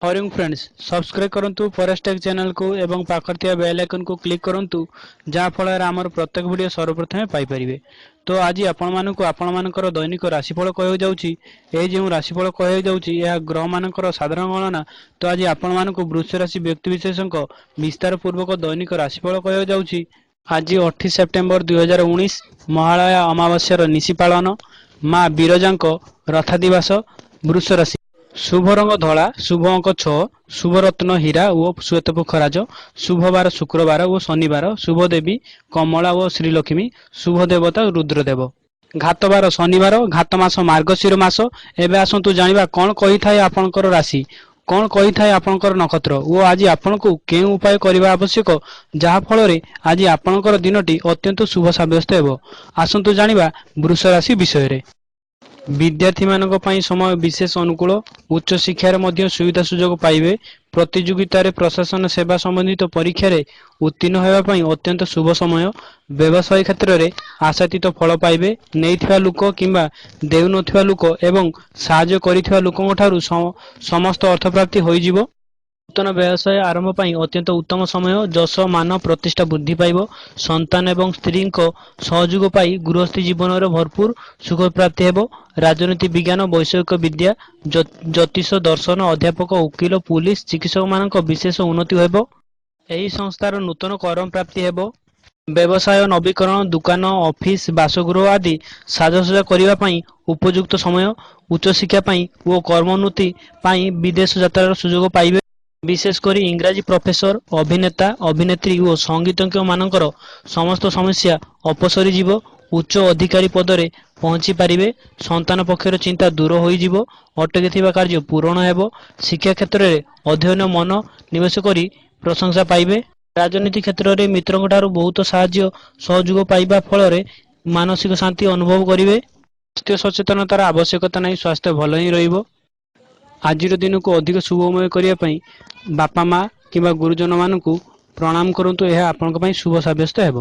Hariom friends, subscribe କରନ୍ତୁ ଫରେଷ୍ଟେକ୍ ଚ୍ୟାନେଲକୁ ଏବଂ ପାଖରେ ଥିବା ବେଲ୍ ଆଇକନ୍କୁ କ୍ଲିକ୍ କରନ୍ତୁ, ଯାହାଫଳରେ ଆମର ପ୍ରତ୍ୟେକ ଭିଡ଼ିଓ ସର୍ବପ୍ରଥମେ ପାଇପାରିବେ। ତ ଆଜି ଆପଣମାନଙ୍କୁ ଆପଣମାନଙ୍କର ଦୈନିକ ରାଶିଫଳ କହିବାକୁ ଯାଉଛି। ଏହି ଯେଉଁ ରାଶିଫଳ କହିବାକୁ ଯାଉଛି, ଏହା ଗ୍ରହମାନଙ୍କର ସାଧାରଣ ଗଣନା। ତ ଆଜି ଆପଣମାନଙ୍କୁ ବୃଷ ରାଶି ବ୍ୟକ୍ତିବିଶେଷଙ୍କ ବିସ୍ତାର ପୂର୍ବକ ଦୈନିକ ରାଶିଫଳ କହିବାକୁ ଯାଉଛି। ଆଜି 28 ସେପ୍ଟେମ୍ବର 2019, ମହାଳୟା ଅମାବାସ୍ୟାର ନିଶି ପାଳନ, ମା ବିରଜାଙ୍କ ରଥାଦିବାସ। ବୃଷ ରାଶି, ଶୁଭ ରଙ୍ଗ ଧଳା, ଶୁଭ ଅଙ୍କ 6, ଶୁଭ ରତ୍ନ ହୀରା ଓ ଶ୍ୱେତ ପୋଖରାଜ, ଶୁଭ ବାର ଶୁକ୍ରବାର ଓ ଶନିବାର, ଶୁଭ ଦେବୀ କମଳା ଓ ଶ୍ରୀଲକ୍ଷ୍ମୀ, ଶୁଭ ଦେବତା ରୁଦ୍ରଦେବ। ଘାତବାର ଶନିବାର, ଘାତ ମାସ ମାର୍ଗଶିର ମାସ। ଏବେ ଆସନ୍ତୁ ଜାଣିବା କଣ କହିଥାଏ ଆପଣଙ୍କର ରାଶି, କଣ କହିଥାଏ ଆପଣଙ୍କର ନକ୍ଷତ୍ର ଓ ଆଜି ଆପଣଙ୍କୁ କେଉଁ ଉପାୟ କରିବା ଆବଶ୍ୟକ, ଯାହା ଫଳରେ ଆଜି ଆପଣଙ୍କର ଦିନଟି ଅତ୍ୟନ୍ତ ଶୁଭ ସାବ୍ୟସ୍ତ ହେବ। ଆସନ୍ତୁ ଜାଣିବା ବୃଷ ରାଶି ବିଷୟରେ। ବିଦ୍ୟାର୍ଥୀମାନଙ୍କ ପାଇଁ ସମୟ ବିଶେଷ ଅନୁକୂଳ। ଉଚ୍ଚ ଶିକ୍ଷାରେ ମଧ୍ୟ ସୁବିଧା ସୁଯୋଗ ପାଇବେ। ପ୍ରତିଯୋଗିତାରେ ପ୍ରଶାସନ ସେବା ସମ୍ବନ୍ଧିତ ପରୀକ୍ଷାରେ ଉତ୍ତୀର୍ଣ୍ଣ ହେବା ପାଇଁ ଅତ୍ୟନ୍ତ ଶୁଭ ସମୟ। ବ୍ୟବସାୟ କ୍ଷେତ୍ରରେ ଆଶାତୀତ ଫଳ ପାଇବେ। ନେଇଥିବା ଲୋକ କିମ୍ବା ଦେଉନଥିବା ଲୋକ ଏବଂ ସାହାଯ୍ୟ କରିଥିବା ଲୋକଙ୍କ ଠାରୁ ସମସ୍ତ ଅର୍ଥପ୍ରାପ୍ତି ହୋଇଯିବ। ନୂତନ ବ୍ୟବସାୟ ଆରମ୍ଭ ପାଇଁ ଅତ୍ୟନ୍ତ ଉତ୍ତମ ସମୟ। ଯଶ, ମାନ, ପ୍ରତିଷ୍ଠା ବୃଦ୍ଧି ପାଇବ। ସନ୍ତାନ ଏବଂ ସ୍ତ୍ରୀଙ୍କ ସହଯୋଗ ପାଇ ଗୃହସ୍ଥୀ ଜୀବନରେ ଭରପୁର ସୁଖ ପ୍ରାପ୍ତି ହେବ। ରାଜନୀତି ବିଜ୍ଞାନ, ବୈଷୟିକ ବିଦ୍ୟା, ଜ୍ୟୋତିଷ, ଦର୍ଶନ, ଅଧ୍ୟାପକ, ଓକିଲ, ପୁଲିସ, ଚିକିତ୍ସକମାନଙ୍କ ବିଶେଷ ଉନ୍ନତି ହେବ। ଏହି ସଂସ୍ଥାର ନୂତନ କର୍ମ ପ୍ରାପ୍ତି ହେବ। ବ୍ୟବସାୟ ନବୀକରଣ, ଦୋକାନ, ଅଫିସ, ବାସଗୃହ ଆଦି ସାଜସଜ୍ଜା କରିବା ପାଇଁ ଉପଯୁକ୍ତ ସମୟ। ଉଚ୍ଚଶିକ୍ଷା ପାଇଁ ଓ କର୍ମୋନ୍ନତି ପାଇଁ ବିଦେଶ ଯାତ୍ରାର ସୁଯୋଗ ପାଇବେ। ବିଶେଷ କରି ଇଂରାଜୀ ପ୍ରଫେସର, ଅଭିନେତା, ଅଭିନେତ୍ରୀ ଓ ସଙ୍ଗୀତଜ୍ଞମାନଙ୍କର ସମସ୍ତ ସମସ୍ୟା ଅପସରିଯିବ। ଉଚ୍ଚ ଅଧିକାରୀ ପଦରେ ପହଞ୍ଚି ପାରିବେ। ସନ୍ତାନ ପକ୍ଷର ଚିନ୍ତା ଦୂର ହୋଇଯିବ। ଅଟକି ଥିବା କାର୍ଯ୍ୟ ପୂରଣ ହେବ। ଶିକ୍ଷା କ୍ଷେତ୍ରରେ ଅଧ୍ୟୟନ ମନ ନିବେଶ କରି ପ୍ରଶଂସା ପାଇବେ। ରାଜନୀତି କ୍ଷେତ୍ରରେ ମିତ୍ରଙ୍କ ଠାରୁ ବହୁତ ସାହାଯ୍ୟ ସହଯୋଗ ପାଇବା ଫଳରେ ମାନସିକ ଶାନ୍ତି ଅନୁଭବ କରିବେ। ସ୍ୱାସ୍ଥ୍ୟ ସଚେତନତାର ଆବଶ୍ୟକତା ନାହିଁ, ସ୍ୱାସ୍ଥ୍ୟ ଭଲ ହିଁ ରହିବ। ଆଜିର ଦିନକୁ ଅଧିକ ଶୁଭମୟ କରିବା ପାଇଁ ବାପା ମା କିମ୍ବା ଗୁରୁଜନମାନଙ୍କୁ ପ୍ରଣାମ କରନ୍ତୁ, ଏହା ଆପଣଙ୍କ ପାଇଁ ଶୁଭ ସାବ୍ୟସ୍ତ ହେବ।